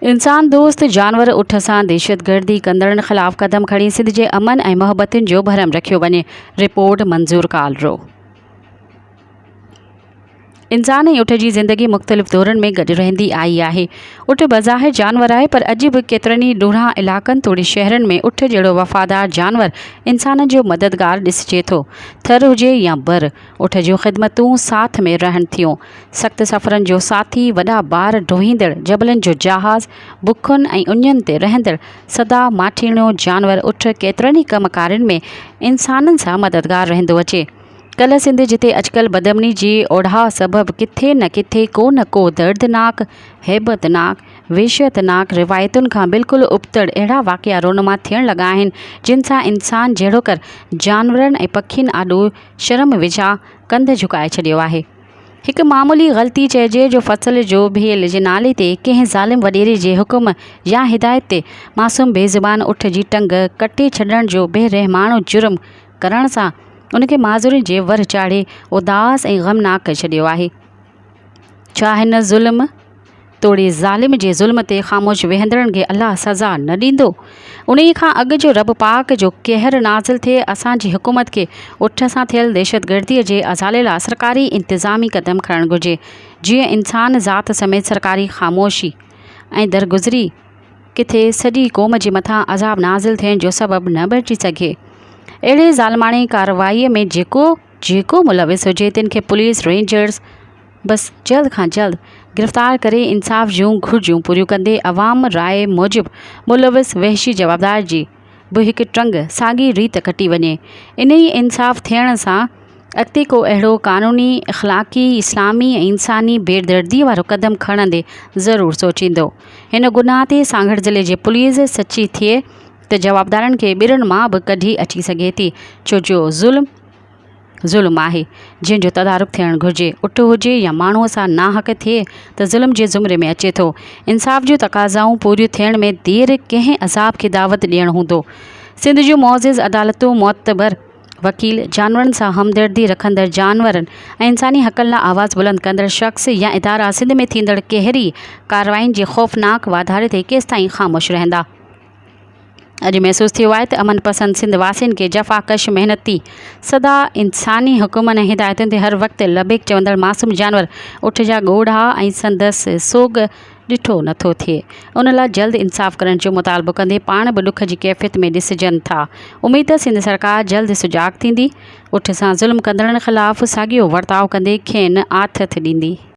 انسان دوست جانور اٺ سان دهشتگردي ڪندڙن خلاف قدم کڻي سنڌ جي امن ۽ محبتن جو ڀرم رکيو وڃي، رپورٽ منظور ڪالرو. انسان ۽ اٺ جي زندگي مختلف دورن ۾ گڏ رهندي آئي آهي. اٺ بظاهر جانور آهي پر اڄ به ڪيترن ئي ڏورانهن علائقن توڙي شهرن ۾ اٺ جهڙو وفادار جانور انسانن جو مددگار ڏسجي ٿو. ٿر هجي يا بر، اٺ جون خدمتون ساٿ ۾ رهن ٿيون. سخت سفرن جو ساٿي، وڏا بار ڍوئيندڙ، جبلن جو جهاز، بکن ۽ اڃن تي رهندڙ سدا ماٺيڻو جانور اٺ ڪيترن ئي ڪم ڪارين ۾ انسانن سان مددگار رهندو اچي. ڪلهه سنڌ جتي اڄڪلهه بدامني جي اوڙاهه سبب ڪٿي نه ڪٿي ڪو نه ڪو دردناڪ، هيبتناڪ، وحشتناڪ روايتن کان بلڪل ابتڙ اهڙا واقعا رونما ٿيڻ لڳا آهن جن سان انسان جهڙوڪر جانورن ۽ پکين آڏو شرم وجهان ڪنڌ جهڪائي ڇڏيو آهي. هڪ معمولي غلطي چئجي جو فصل جو ڀيل جي نالي تي ڪنهن ظالم وڏيري جي حڪم يا هدايت تي معصوم بي زبان اٺ جي ٽنگ ڪٽي ڇڏڻ جو بي رحماڻو جرم ڪرڻ سان ان کي معذورين جي ور چاڙهي اداس ۽ غمناڪ ڪري ڇڏيو آهي. ڇا هن ظلم توڙي ظالم جي ظلم تي خاموش ويهندڙن کي الله سزا نه ڏيندو؟ انهيء کان اڳ جو رب پاڪ جو قهر نازل ٿئي اسان جي حڪومت کي اٺ سان ٿيل دهشتگرديء جي ازالي لاء سرڪاري انتظامي قدم کڻڻ گهرجي جيئن انسان ذات سميت سرڪاري خاموشي ۽ درگذري ڪٿي سڄي قوم جي مٿان عذاب نازل ٿيڻ جو سبب نه بڻجي سگهي. اهڙي ظالماڻي ڪارروائيء ۾ جيڪو جيڪو ملوث هجي تن کي پوليس، رينجرز، بس جلد کان جلد گرفتار ڪري انصاف جون گهرجون پوريون ڪندي عوام راء موجب ملوث وحشي جوابدار جي به هڪ ٽنگ ساڳي ريت ڪٽي وڃي انهي انصاف ٿيڻ سان اڳتي ڪو اهڙو قانوني اخلاقي اسلامي ۽ انساني بيدردي وارو قدم کڻندي ضرور سوچيندو هن گناهه تي سانگهڙ ضلعي جي پوليس سچي ٿئي ته جوابدارن کي ٻرن مان به ڪڍي اچي سگهي ٿي ڇو جو ظلم ظلم آهي، جنهن جو تدارڪ ٿيڻ گهرجي. اٺ هجي يا ماڻهوء سان ناحق ٿئي ته ظلم جي زمري ۾ اچي ٿو. انصاف جون تقاضائون پوريون ٿيڻ ۾ دير ڪنهن عذاب کي دعوت ڏيڻ هوندو. سنڌ جون معزز عدالتون معتبر وڪيل، جانورن سان همدردي رکندڙ جانورن ۽ انساني حقن لاء آواز بلند ڪندڙ شخص يا ادارا سنڌ ۾ ٿيندڙ قهري ڪاررواين جي خوفناڪ واڌاري تي ڪيستائين خاموش رهندا؟ اڄ محسوس ٿيو آهي ته امن پسند سنڌ واسين کي جفاڪش، محنتي، سدا انساني حڪمن ۽ هدايتن تي هر وقت لبيڪ چوندڙ معصوم جانور اٺ جا ڳوڙها ۽ سندس سوڳ ڏٺو نٿو ٿئي. ان لاء جلد انصاف ڪرڻ جو مطالبو ڪندي پاڻ به ڏک جي ڪيفيت ۾ ڏسجن ٿا. اميد ته سنڌ سرڪار جلد سجاڳ ٿيندي. اٺ سان ظلم ڪندڙن خلاف ساڳيو ورتاء ڪندي کين آٿت ڏيندي.